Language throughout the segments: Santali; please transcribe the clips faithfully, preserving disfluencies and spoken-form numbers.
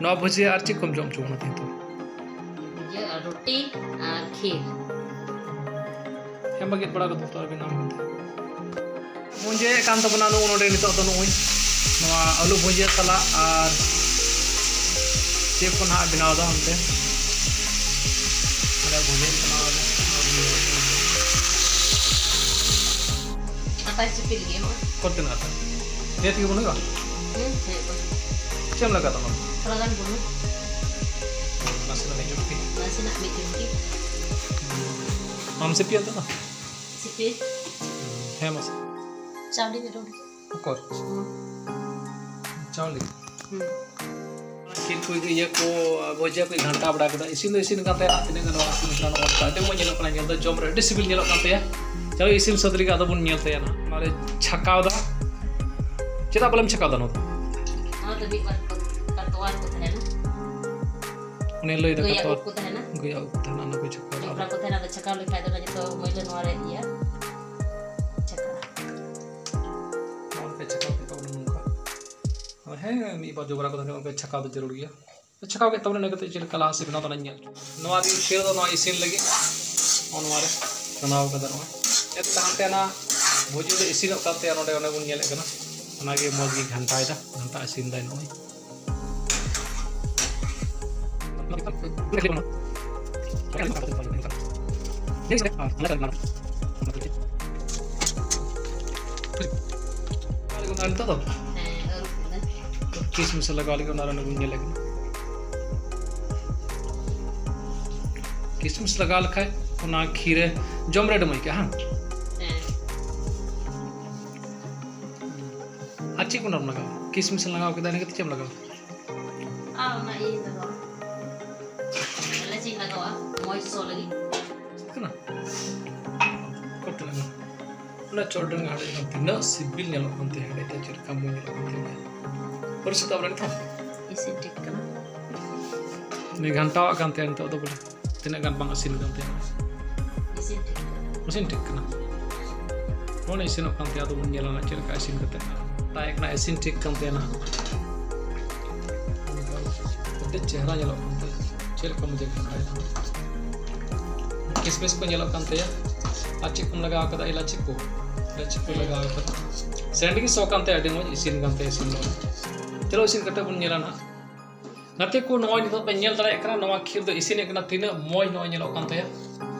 ᱱᱚᱣᱟ ᱵᱷᱩᱡᱤᱭᱟ ᱟᱨ ᱪᱮᱫ ᱠᱚᱢ ᱡᱚᱢ ᱦᱚᱪᱚ ᱵᱚᱱᱟ ᱛᱮᱦᱮᱧ ᱫᱚ? ᱵᱷᱩᱡᱤᱭᱟ ᱟᱨ ᱨᱩᱴᱤ ᱟᱨ ᱠᱷᱤᱨ᱾ ᱦᱮᱸ, ᱵᱟᱹᱜᱤᱫ ᱵᱟᱲᱟ ᱠᱟᱛᱮ ᱛᱚ ᱟᱨ ᱵᱮᱱᱟᱣ ᱢᱮᱱᱛᱮ᱾ ᱵᱷᱩᱸᱡᱟᱹᱭᱮᱫ ᱠᱟᱱ ᱛᱟᱵᱚᱱᱟ ᱱᱚᱜᱼᱚ ᱱᱚᱰᱮ ᱱᱤᱛᱚᱜ ᱫᱚ ᱱᱚᱜᱼᱚᱭ ᱱᱚᱣᱟ ᱟᱹᱞᱩ ᱵᱷᱩᱸᱡᱟᱹ ᱥᱟᱞᱟᱜ ᱟᱨ ᱪᱮᱫ ᱠᱚ ᱱᱟᱦᱟᱜ ᱵᱮᱱᱟᱣ ᱮᱫᱟ ᱚᱱᱛᱮ᱾ ᱚᱸᱰᱮ ᱵᱷᱩᱸᱡᱟᱹᱭᱮᱫ ᱠᱟᱱᱟ ᱚᱸᱰᱮ᱾ ᱟᱴᱟᱭ ᱥᱤᱯᱤ ᱞᱟᱹᱜᱤᱫ ᱱᱚᱜᱼᱚᱭ᱾ ᱠᱚᱛᱮᱱᱟᱜ ᱟᱴᱟ? ᱱᱤᱭᱟᱹ ᱛᱮᱜᱮ ᱵᱚᱱ ᱦᱩᱭᱩᱜᱼᱟ? ᱦᱮᱸ, ᱦᱮᱸ, ᱵᱟᱝ᱾ ᱪᱮᱫ ᱮᱢ ᱞᱟᱜᱟᱣ ᱛᱟᱢᱟ? ᱛᱷᱚᱲᱟ ᱜᱟᱱ ᱵᱩᱞᱩᱝ᱾ ᱱᱟᱥᱮᱱᱟᱜ ᱢᱤᱫ ᱪᱩᱴᱠᱤ᱾ ᱱᱟᱥᱮᱱᱟᱜ ᱢᱤᱫ ᱪᱩᱴᱠᱤ᱾ ᱟᱢ ᱥᱤᱯᱤᱭᱟ ᱛᱚ? ᱥᱤᱯᱤ᱾ ᱦᱮᱸ, ᱢᱟᱥᱮ᱾ ᱪᱟᱣᱞᱮ ᱨᱚᱦᱚᱲ ᱜᱮ᱾ ᱚᱠᱚᱨ? ᱦᱩᱸ᱾ ᱪᱟᱣᱞᱮ? ᱦᱩᱸ᱾ ᱠᱷᱤᱨ ᱠᱚ ᱤᱭᱟᱹ ᱠᱚ, ᱵᱷᱩᱡᱤᱭᱟ ᱠᱚ ᱜᱷᱟᱱᱴᱟ ᱵᱟᱲᱟ ᱠᱮᱫᱟ᱾ ᱤᱥᱤᱱ ᱫᱚ ᱤᱥᱤᱱ ᱠᱟᱱ ᱛᱟᱭᱟ, ᱛᱤᱱᱟᱹᱜ ᱜᱟᱱ ᱵᱟᱝ ᱤᱥᱤᱱ ᱠᱟᱱᱟ, ᱱᱚᱜᱼᱚ ᱱᱚᱝᱠᱟ ᱟᱹᱰᱤ ᱢᱚᱡᱽ ᱧᱮᱞᱚᱜ ᱠᱟᱱᱟ, ᱧᱮᱞ ᱫᱚ ᱡᱚᱢ ᱨᱮ ᱟᱹᱰᱤ ᱥᱤᱵᱤᱞ ᱧᱮᱞᱚᱜ ᱠᱟᱱ ᱛᱟᱭᱟ᱾ ᱪᱚᱞᱚ, ᱤᱥᱤᱱ ᱥᱟᱹᱛ ᱞᱮᱜᱮ, ᱟᱫᱚ ᱵᱚᱱ ᱧᱮᱞ ᱛᱟᱭᱟ ᱱᱟᱦᱟᱜ᱾ ᱱᱚᱣᱟ ᱨᱮ ᱪᱷᱟᱠᱟᱣ ᱫᱟ᱾ ᱪᱮᱫᱟᱜ ᱵᱚᱞᱮᱢ ᱪᱷᱟᱠᱟᱣ ᱫᱟ ᱱᱚᱣᱟ ᱫᱚ? ᱱᱚᱣᱟ ᱫᱚ ᱢᱤᱫ ᱵᱟᱨ ᱠᱚ, ᱠᱟᱛᱣᱟᱨ ᱠᱚ ᱛᱟᱦᱮᱱᱟ᱾ ᱩᱱᱤ ᱞᱟᱹᱭ ᱫᱟ ᱜᱟᱹᱭᱟᱜ ᱠᱟᱛᱣᱟᱨ᱾ ᱩᱵ ᱠᱚ ᱛᱟᱦᱮᱱᱟ᱾ ᱜᱟᱹᱭᱟᱜ ᱩᱵ ᱠᱚ ᱛᱟᱦᱮᱱᱟ, ᱚᱱᱟ ᱠᱚ ᱪᱷᱟᱠᱟᱣ ᱫᱟ᱾ ᱡᱚᱵᱽᱨᱟ ᱠᱚ ᱛᱟᱦᱮᱱᱟ, ᱟᱫᱚ ᱪᱷᱟᱠᱟᱣ ᱞᱮᱠᱷᱟᱡ ᱫᱚ ᱚᱱᱟ ᱡᱚᱛᱚ ᱢᱟᱹᱭᱞᱟᱹ ᱱᱚᱣᱟ ᱨᱮ ᱤᱭᱟᱹᱜᱼᱟ᱾ ᱪᱷᱟᱠᱟᱜᱼᱟ᱾ ᱱᱚᱜᱼᱚ ᱱᱚᱝᱠᱟ ᱪᱷᱟᱠᱟᱣ ᱠᱮᱫ ᱛᱟᱵᱚᱱᱟ ᱱᱚᱝᱠᱟ᱾ ᱟᱫᱚ ᱦᱮᱸ, ᱢᱤᱫ ᱵᱟᱨ ᱡᱚᱵᱽᱨᱟ ᱠᱚ ᱛᱟᱦᱮᱱᱟ, ᱚᱱᱠᱟ ᱪᱷᱟᱠᱟᱣ ᱫᱚ ᱡᱟᱹᱨᱩᱲ ᱜᱮᱭᱟ᱾ ᱪᱷᱟᱠᱟᱣ ᱠᱮᱫ ᱛᱟᱵᱚᱱᱟ, ᱤᱱᱟᱹ ᱠᱟᱛᱮ ᱪᱮᱫ ᱞᱮᱠᱟ ᱞᱟᱦᱟ ᱥᱮᱫ ᱵᱮᱱᱟᱣ ᱛᱟᱵᱚᱱᱟ ᱧᱮᱞ᱾ ᱱᱚᱣᱟ ᱫᱤᱱ ᱥᱮᱫ ᱫᱚ ᱱᱚᱣᱟ ᱤᱥᱤᱱ ᱞᱟᱹᱜᱤᱫ ᱱᱚᱜᱼᱚ ᱱᱚᱣᱟ ᱨᱮ ᱵᱮᱱᱟᱣ ᱠᱟᱫᱟ ᱱᱚᱜᱼᱚᱭ᱾ ᱮᱛ ᱛᱟᱭᱚᱢ ᱛᱮ ᱚᱱᱟ ᱵᱷᱩᱡᱤ ᱫᱚ ᱤᱥᱤᱱᱚᱜ ᱠᱟᱱ ᱛᱟᱭᱟ, ᱱᱚᱰᱮ ᱚᱱᱮ ᱵᱚᱱ ᱧᱮᱞᱮᱫ ᱠᱟᱱᱟ, ᱚᱱᱟᱜᱮ ᱢᱚᱡᱽ ᱜᱮ ᱜᱷᱟᱱᱴᱟᱭᱮᱫᱟ, ᱜᱷᱟᱱᱴᱟ ᱤᱥᱤᱱ ᱫᱟᱭ ᱱᱚᱜᱼᱚᱭ᱾ ᱞᱟᱜᱟᱣ ᱞᱟᱹᱜᱤᱫ ᱚᱱᱟ ᱱᱤᱛᱚᱜ ᱫᱚ ᱦᱮᱸ, ᱟᱹᱨᱩᱵ ᱠᱮᱫᱟ᱾ ᱠᱤᱥᱢᱤᱥ ᱞᱟᱜᱟᱣ ᱞᱟᱹᱜᱤᱫ ᱚᱱᱟ ᱨᱮ ᱵᱚᱱ ᱧᱮᱞᱮ ᱠᱟᱱᱟ᱾ ᱠᱤᱥᱢᱤᱥ ᱞᱟᱜᱟᱣ ᱞᱮᱠᱷᱟᱡ ᱚᱱᱟ ᱠᱷᱤᱨ ᱨᱮ ᱡᱚᱢ ᱨᱮ ᱟᱹᱰᱤ ᱢᱚᱡᱽ ᱟᱹᱭᱠᱟᱹᱜᱼᱟ, ᱦᱮᱸ? ᱦᱮᱸ᱾ ᱟᱨ ᱪᱮᱫ ᱠᱚ ᱚᱱᱟᱢ ᱞᱟᱜᱟᱣᱟ? ᱠᱤᱥᱢᱤᱥ ᱮᱢ ᱞᱟᱜᱟᱣ ᱠᱮᱫᱟ, ᱤᱱᱟᱹ ᱠᱟᱛᱮ ᱪᱮᱫ ᱮᱢ ᱞᱟᱜᱟᱣᱟ? ᱟᱨ ᱚᱱᱟ ᱤᱭᱟᱹ ᱞᱟᱜᱟᱣᱟ, ᱮᱞᱟᱪᱤᱧ ᱞᱟᱜᱟᱣᱟ, ᱢᱚᱡᱽ ᱥᱚ ᱞᱟᱹᱜᱤᱫ᱾ ᱠᱟᱱᱟ? ᱠᱚᱴ ᱞᱟᱜᱟᱣ᱾ ᱚᱱᱟ ᱪᱚᱴ ᱨᱮ ᱦᱟᱸᱰᱮ ᱠᱷᱚᱱ ᱛᱤᱱᱟᱹᱜ ᱥᱤᱵᱤᱞ ᱧᱮᱞᱚᱜ ᱠᱟᱱ ᱛᱟᱦᱮᱸ, ᱦᱟᱸᱰᱮ ᱛᱚ ᱪᱮᱫ ᱞᱮᱠᱟ ᱢᱚᱡᱽ ᱧᱮᱞᱚᱜ ᱠᱟᱱ ᱛᱟᱦᱮᱸ᱾ ᱯᱚᱨᱤᱥᱠᱟᱨ ᱛᱟᱵ ᱨᱮ ᱱᱤᱛᱚᱜ? ᱤᱥᱤᱱ ᱴᱷᱤᱠ ᱠᱟᱱᱟ᱾ ᱩᱱᱤ ᱜᱷᱟᱱᱴᱟᱣᱟᱜ ᱠᱟᱱ ᱛᱟᱦᱮᱸ, ᱱᱤᱛᱚᱜ ᱫᱚ ᱵᱚᱞᱮ ᱛᱤᱱᱟᱹᱜ ᱜᱟᱱ ᱵᱟᱝ ᱤᱥᱤᱱ ᱠᱟᱱ ᱛᱟᱦᱮᱸ᱾ ᱤᱥᱤᱱ ᱴᱷᱤᱠ ᱠᱟᱱᱟ᱾ ᱤᱥᱤᱱ ᱴᱷᱤᱠ ᱠᱟᱱᱟ᱾ ᱱᱚᱜᱼᱚᱭ ᱤᱥᱤᱱᱚᱜ ᱠᱟᱱ ᱛᱟᱭᱟ, ᱟᱫᱚ ᱵᱚᱱ ᱧᱮᱞᱟ ᱱᱟᱜ ᱪᱮᱫ ᱞᱮᱠᱟ ᱤᱥᱤᱱ ᱠᱟᱛᱮ᱾ ᱛᱟᱭ ᱠᱟᱱᱟ, ᱤᱥᱤᱱ ᱴᱷᱤᱠ ᱠᱟᱱ ᱛᱟᱭᱟ ᱱᱟᱦᱟᱜ᱾ ᱟᱹᱰᱤ ᱪᱮᱦᱨᱟ ᱧᱮᱞᱚᱜ ᱠᱟᱱ ᱛᱟᱭᱟ, ᱪᱮᱫ ᱞᱮᱠᱟ ᱢᱚᱡᱮ ᱜᱷᱟᱱᱴᱟᱭᱮᱫᱟ᱾ ᱠᱤᱥᱢᱤᱥ ᱠᱚ ᱧᱮᱞᱚᱜ ᱠᱟᱱ ᱛᱟᱭᱟ᱾ ᱟᱨ ᱪᱮᱫ ᱠᱚᱢ ᱞᱟᱜᱟᱣ ᱠᱟᱫᱟ? ᱤᱞᱟᱪᱤ ᱠᱚ, ᱤᱞᱟᱪᱤ ᱠᱚ ᱞᱟᱜᱟᱣ ᱠᱟᱫᱟ᱾ ᱥᱮᱱᱴ ᱜᱮ ᱥᱚ ᱠᱟᱱ ᱛᱟᱭᱟ, ᱟᱹᱰᱤ ᱢᱚᱡᱽ ᱤᱥᱤᱱ ᱠᱟᱱ ᱛᱟᱭᱟ ᱤᱥᱤᱱ ᱫᱚ᱾ ᱪᱚᱞᱚ ᱤᱥᱤᱱ ᱠᱟᱛᱮ ᱵᱚᱱ ᱧᱮᱞᱟ ᱱᱟᱦᱟᱜ᱾ ᱜᱟᱛᱮ ᱠᱚ, ᱱᱚᱜᱼᱚᱭ ᱱᱤᱛᱚᱜ ᱯᱮ ᱧᱮᱞ ᱫᱟᱲᱮᱭᱟᱜ ᱠᱟᱱᱟ, ᱱᱚᱣᱟ ᱠᱷᱤᱨ ᱫᱚ ᱤᱥᱤᱱᱮᱫ ᱠᱟᱱᱟ, ᱛᱤᱱᱟᱹᱜ ᱢᱚᱡᱽ ᱱᱚᱜᱼᱚᱭ ᱧᱮᱞᱚᱜ ᱠᱟᱱ ᱛᱟᱭᱟ,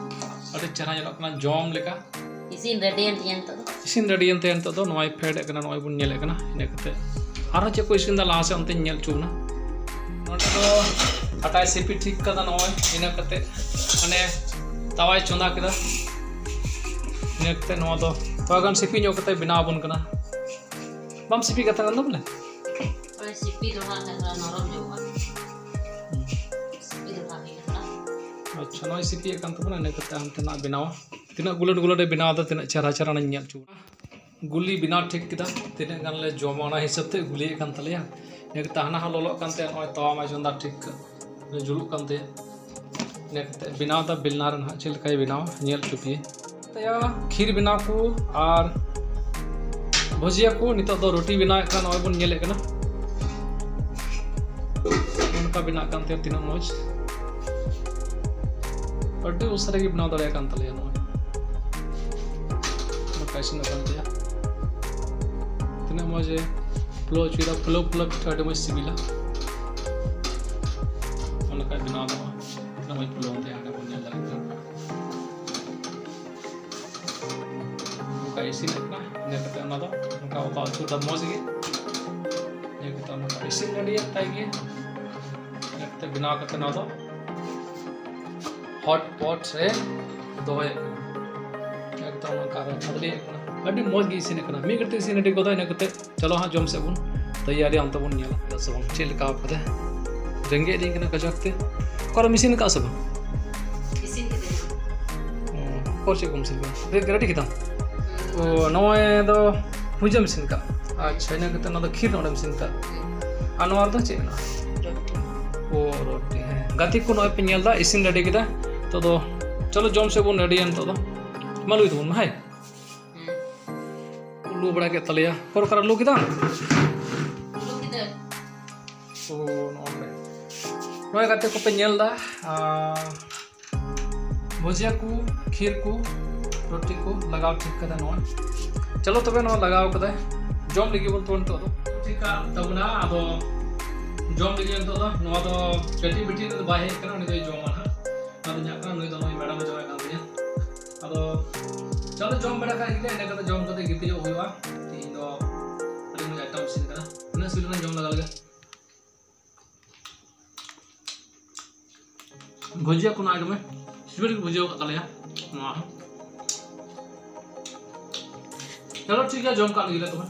ᱟᱹᱰᱤ ᱪᱮᱦᱨᱟ ᱧᱮᱞᱚᱜ ᱠᱟᱱᱟ, ᱡᱚᱢ ᱞᱮᱠᱟ᱾ ᱤᱥᱤᱱ ᱨᱮᱰᱤᱭᱮᱱ ᱛᱤᱧᱟ ᱱᱤᱛᱚᱜ ᱫᱚ᱾ ᱤᱥᱤᱱ ᱨᱮᱰᱤᱭᱮᱱ ᱛᱟᱭᱟ ᱱᱤᱛᱚᱜ ᱫᱚ, ᱱᱚᱜᱼᱚᱭ ᱯᱷᱮᱰ ᱮᱫ ᱠᱟᱱᱟ, ᱱᱚᱜᱼᱚᱭ ᱵᱚᱱ ᱧᱮᱞᱮᱫ ᱠᱟᱱᱟ᱾ ᱤᱱᱟᱹ ᱠᱟᱛᱮ ᱟᱨᱦᱚᱸ ᱪᱮᱫ ᱠᱚ ᱤᱥᱤᱱ ᱫᱟ ᱞᱟᱦᱟ ᱥᱮᱫ ᱚᱱᱛᱮᱧ ᱧᱮᱞ ᱦᱚᱪᱚ ᱵᱚᱱᱟ᱾ ᱱᱚᱸᱰᱮ ᱫᱚ ᱟᱴᱟᱭ ᱥᱤᱯᱤ ᱴᱷᱤᱠ ᱠᱟᱫᱟ, ᱱᱚᱜᱼᱚᱭ ᱤᱱᱟᱹ ᱠᱟᱛᱮ ᱢᱟᱱᱮ ᱛᱟᱣᱟᱭ ᱪᱚᱸᱫᱟ ᱠᱮᱫᱟ᱾ ᱤᱱᱟᱹ ᱠᱟᱛᱮ ᱱᱚᱣᱟ ᱫᱚ ᱛᱷᱚᱲᱟ ᱜᱟᱱ ᱥᱤᱯᱤ ᱧᱚᱜ ᱠᱟᱛᱮ ᱵᱮᱱᱟᱣ ᱟᱵᱚᱱ ᱠᱟᱱᱟ᱾ ᱵᱟᱢ ᱥᱤᱯᱤ ᱠᱟᱛᱷᱟ ᱠᱟᱱ ᱫᱚ ᱵᱚᱞᱮ? ᱱᱚᱜᱼᱚᱭ ᱥᱤᱯᱤ ᱫᱚ ᱦᱟᱸᱜ ᱱᱚᱨᱚᱢ ᱧᱚᱜᱚᱜᱼᱟ᱾ ᱥᱤᱯᱤ ᱫᱚ ᱵᱷᱟᱜᱮ ᱠᱟᱱᱟ᱾ ᱟᱪᱪᱷᱟ, ᱱᱚᱜᱼᱚᱭ ᱥᱤᱯᱤᱭᱮᱫ ᱠᱟᱱ ᱛᱟᱵᱚᱱᱟ, ᱤᱱᱟᱹ ᱠᱟᱛᱮ ᱦᱟᱱᱛᱮ ᱱᱟᱜ ᱵᱮᱱᱟᱣᱟ᱾ ᱛᱤᱱᱟᱹᱜ ᱜᱩᱞᱟᱹᱴ ᱜᱩᱞᱟᱹᱴ ᱮ ᱵᱮᱱᱟᱣ ᱮᱫᱟ, ᱛᱤᱱᱟᱹᱜ ᱪᱮᱦᱨᱟ ᱪᱮᱦᱨᱟ ᱚᱱᱟᱧ ᱧᱮᱞ ᱦᱚᱪᱚ ᱵᱚᱱᱟ᱾ ᱜᱩᱞᱤ ᱵᱮᱱᱟᱣ ᱴᱷᱤᱠ ᱠᱮᱫᱟ, ᱛᱤᱱᱟᱹᱜ ᱜᱟᱱ ᱞᱮ ᱡᱚᱢᱟ ᱚᱱᱟ ᱦᱤᱥᱟᱹᱵ ᱛᱮ ᱜᱩᱞᱤᱭᱮᱫ ᱠᱟᱱ ᱛᱟᱞᱮᱭᱟ᱾ ᱤᱱᱟᱹ ᱠᱟᱛᱮ ᱦᱟᱱᱟ ᱦᱚᱸ ᱞᱚᱞᱚᱜ ᱠᱟᱱ ᱛᱟᱭᱟ, ᱱᱚᱜᱼᱚᱭ ᱛᱟᱣᱟ ᱢᱟᱭ ᱪᱚᱸᱫᱟ ᱴᱷᱤᱠ ᱠᱟᱜ, ᱡᱩᱞᱩᱜ ᱠᱟᱱ ᱛᱟᱭᱟ᱾ ᱤᱱᱟᱹ ᱠᱟᱛᱮ ᱵᱮᱱᱟᱣ ᱮᱫᱟ, ᱵᱮᱞᱱᱟ ᱨᱮ ᱱᱟᱦᱟᱜ ᱪᱮᱫ ᱞᱮᱠᱟᱭ ᱵᱮᱱᱟᱣᱟ ᱧᱮᱞ ᱦᱚᱪᱚ ᱯᱮᱭᱟᱹᱧ᱾ ᱛᱟᱭᱟ ᱠᱷᱤᱨ ᱵᱮᱱᱟᱣ ᱠᱚ ᱟᱨ ᱵᱷᱩᱡᱤᱭᱟ ᱠᱚ᱾ ᱱᱤᱛᱚᱜ ᱫᱚ ᱨᱩᱴᱤ ᱵᱮᱱᱟᱣᱮᱫ ᱠᱟᱱᱟ, ᱱᱚᱜᱼᱚᱭ ᱵᱚᱱ ᱧᱮᱞᱮᱫ ᱠᱟᱱᱟ᱾ ᱚᱱᱠᱟ ᱵᱮᱱᱟᱜ ᱠᱟᱱ ᱛᱟᱭᱟ, ᱛᱤᱱᱟᱹᱜ ᱢᱚᱡᱽ, ᱟᱹᱰᱤ ᱩᱥᱟᱹᱨᱟ ᱜᱮ ᱵᱮᱱᱟᱣ ᱫᱟᱲᱮᱭᱟᱜ ᱠᱟᱱ ᱛᱟᱞᱮᱭᱟ᱾ ᱱᱚᱜᱼᱚᱭ ᱱᱚᱝᱠᱟ ᱤᱥᱤᱱᱚᱜ ᱠᱟᱱ ᱛᱟᱭᱟ, ᱛᱤᱱᱟᱹᱜ ᱢᱚᱡᱽ ᱮ ᱯᱷᱩᱞᱟᱹᱣ ᱦᱚᱪᱚᱭᱮᱫᱟ᱾ ᱯᱷᱩᱞᱟᱹᱣ ᱯᱷᱩᱞᱟᱹᱣ ᱯᱤᱴᱷᱟᱹ ᱟᱹᱰᱤ ᱢᱚᱡᱽ ᱥᱤᱵᱤᱞᱟ, ᱚᱱᱠᱟ ᱵᱮᱱᱟᱣ ᱫᱚ ᱛᱤᱱᱟᱹᱜ ᱢᱚᱡᱽ ᱯᱷᱩᱞᱟᱹᱣ ᱛᱟᱭᱟ, ᱚᱸᱰᱮ ᱵᱚᱱ ᱧᱮᱞ ᱫᱟᱲᱮᱭᱟᱜ ᱠᱟᱱᱟ᱾ ᱚᱱᱠᱟ ᱤᱥᱤᱱᱚᱜ ᱠᱟᱱᱟ᱾ ᱤᱱᱟᱹ ᱠᱟᱛᱮ ᱚᱱᱟ ᱫᱚ ᱚᱱᱠᱟ ᱚᱛᱟ ᱚᱪᱚ ᱫᱟ ᱢᱚᱡᱽ ᱜᱮ᱾ ᱤᱱᱟᱹ ᱠᱟᱛᱮ ᱚᱱᱟ ᱫᱚ ᱤᱥᱤᱱ ᱨᱮᱰᱤᱭᱮᱱ ᱛᱟᱭ ᱜᱮ᱾ ᱤᱱᱟᱹ ᱠᱟᱛᱮ ᱵᱮᱱᱟᱣ ᱠᱟᱛᱮ ᱱᱚᱣᱟ ᱫᱚ ᱦᱚᱴ ᱯᱚᱴ ᱨᱮ ᱫᱚᱦᱚᱭᱮᱫ ᱠᱟᱱᱟ᱾ ᱮᱠᱫᱚᱢ ᱱᱚᱝᱠᱟ ᱨᱮ ᱠᱷᱟᱫᱽᱞᱮᱭᱮᱫ ᱠᱟᱱᱟ᱾ ᱟᱹᱰᱤ ᱢᱚᱡᱽ ᱜᱮ ᱤᱥᱤᱱ ᱟᱠᱟᱱᱟ᱾ ᱢᱤᱫ ᱜᱷᱟᱹᱲᱤᱡ ᱛᱮ ᱤᱥᱤᱱ ᱨᱮᱰᱤ ᱜᱚᱫᱚᱜ᱾ ᱤᱱᱟᱹ ᱠᱟᱛᱮ ᱪᱚᱞᱚ ᱦᱟᱸᱜ ᱡᱚᱢ ᱥᱮᱫ ᱵᱚᱱ ᱛᱮᱭᱟᱨᱤᱭᱟ, ᱚᱱᱛᱮ ᱵᱚᱱ ᱧᱮᱞᱟ ᱪᱮᱫᱟᱜ ᱥᱮ ᱵᱟᱝ, ᱪᱮᱫ ᱞᱮᱠᱟ ᱠᱟᱫᱟ᱾ ᱨᱮᱸᱜᱮᱡ ᱤᱫᱤᱧ ᱠᱟᱱᱟ ᱠᱟᱡᱟᱠ ᱛᱮ᱾ ᱚᱠᱟᱨᱮᱢ ᱤᱥᱤᱱ ᱟᱠᱟᱫ ᱥᱮ ᱵᱟᱝ? ᱤᱥᱤᱱ ᱠᱤᱫᱟᱹᱧ᱾ ᱚ, ᱚᱠᱚᱭ ᱪᱮᱫ ᱠᱚᱢ ᱤᱥᱤᱱ ᱠᱟᱫᱟ? ᱨᱮ-, ᱨᱮᱰᱤ ᱠᱮᱫᱟᱢ? ᱚ, ᱱᱚᱜᱼᱚᱭ ᱫᱚ ᱵᱷᱩᱡᱟᱹᱢ ᱤᱥᱤᱱ ᱠᱟᱜ᱾ ᱟᱪᱪᱷᱟ, ᱤᱱᱟᱹ ᱠᱟᱛᱮ ᱱᱚᱣᱟ ᱫᱚ ᱠᱷᱤᱨ ᱱᱚᱰᱮᱢ ᱤᱥᱤᱱ ᱠᱟᱜ᱾ ᱟᱨ ᱱᱚᱣᱟ ᱨᱮᱫᱚ ᱪᱮᱫ ᱢᱮᱱᱟᱜᱼᱟ? ᱨᱩᱴᱤ᱾ ᱚ, ᱨᱩᱴᱤ, ᱦᱮᱸ᱾ ᱜᱟᱛᱮ ᱠᱚ ᱱᱚᱜᱼᱚᱭ ᱯᱮ ᱧᱮᱞ ᱮᱫᱟ, ᱤᱥᱤᱱ ᱨᱮᱰᱤ ᱠᱮᱫᱟ᱾ ᱱᱤᱛᱚᱜ ᱫᱚ ᱪᱚᱞᱚ ᱡᱚᱢ ᱥᱮᱫ ᱵᱚᱱ ᱨᱮᱰᱤᱭᱟ ᱱᱤᱛᱚᱜ ᱫᱚ᱾ ᱢᱟ ᱞᱩᱭ ᱛᱟᱵᱚᱱ ᱢᱮ, ᱦᱟᱭ᱾ ᱦᱩᱸ᱾ ᱞᱩ ᱵᱟᱲᱟ ᱠᱮᱫ ᱛᱟᱞᱮᱭᱟ᱾ ᱚᱠᱚᱭ ᱚᱠᱟᱨᱮ ᱞᱩ ᱠᱮᱫᱟᱢ? ᱞᱩ ᱠᱮᱫᱟᱹᱧ᱾ ᱳ, ᱱᱚᱜᱼᱚ ᱱᱚᱰᱮ᱾ ᱱᱚᱜᱼᱚᱭ ᱜᱟᱛᱮ ᱠᱚᱯᱮ ᱧᱮᱞ ᱮᱫᱟ, ᱟᱨ ᱵᱷᱩᱡᱤᱭᱟ ᱠᱚ, ᱠᱷᱤᱨ ᱠᱚ, ᱨᱩᱴᱤ ᱠᱚ ᱞᱟᱜᱟᱣ ᱴᱷᱤᱠ ᱠᱟᱫᱟ ᱱᱚᱣᱟ᱾ ᱪᱚᱞᱚ ᱛᱚᱵᱮ, ᱱᱚᱣᱟ ᱞᱟᱜᱟᱣ ᱠᱟᱫᱟᱭ, ᱡᱚᱢ ᱞᱟᱹᱜᱤᱫ ᱵᱚᱱ ᱛᱚ ᱱᱤᱛᱚᱜ ᱫᱚ᱾ ᱴᱷᱤᱠ ᱠᱟᱜ ᱛᱟᱵᱚᱱᱟ, ᱟᱫᱚ ᱡᱚᱢ ᱞᱟᱹᱜᱤᱫ ᱱᱤᱛᱚᱜ ᱫᱚ᱾ ᱱᱚᱣᱟ ᱫᱚ ᱠᱟᱹᱴᱤᱡ ᱵᱤᱴᱤ ᱫᱚ ᱵᱟᱭ ᱦᱮᱡ ᱠᱟᱱᱟ, ᱩᱱᱤ ᱫᱚᱭ ᱡᱚᱢᱟ ᱱᱟᱦᱟᱜ᱾ ᱚᱱᱟ ᱫᱚ ᱪᱟᱜ ᱠᱟᱱᱟ, ᱱᱩᱭ ᱫᱚ ᱱᱩᱭ ᱢᱮᱰᱟᱢ ᱮ ᱡᱚᱢᱮᱫ ᱠᱟᱱ ᱛᱤᱧᱟ᱾ ᱟᱫᱚ ᱪᱚᱞᱚ ᱡᱚᱢ ᱵᱟᱲᱟ ᱠᱟᱜ ᱜᱮᱞᱮ, ᱤᱱᱟᱹ ᱠᱟᱛᱮ ᱡᱚᱢ ᱠᱟᱛᱮ ᱜᱤᱛᱤᱡᱚᱜ ᱦᱩᱭᱩᱜᱼᱟ᱾ ᱛᱤᱦᱤᱧ ᱫᱚ ᱟᱹᱰᱤ ᱢᱚᱡᱽ ᱟᱭᱴᱮᱢ ᱤᱥᱤᱱ ᱠᱟᱱᱟ, ᱩᱱᱟᱹᱜ ᱥᱤᱵᱤᱞ ᱠᱟᱱᱟ, ᱡᱚᱢ ᱞᱟᱜᱟ ᱞᱮᱜᱮ᱾ ᱵᱷᱩᱡᱤᱭᱟ ᱠᱚ ᱱᱚᱣᱟ ᱫᱚᱢᱮ ᱥᱤᱵᱤᱞ ᱜᱮ ᱵᱩᱡᱷᱟᱹᱣ ᱠᱟᱜ ᱛᱟᱞᱮᱭᱟ ᱱᱚᱣᱟ ᱦᱚᱸ᱾ ᱪᱚᱞᱚ ᱴᱷᱤᱠ ᱜᱮᱭᱟ, ᱡᱚᱢ ᱠᱟᱜ ᱞᱮᱜᱮ ᱞᱮ ᱛᱚᱵᱮ᱾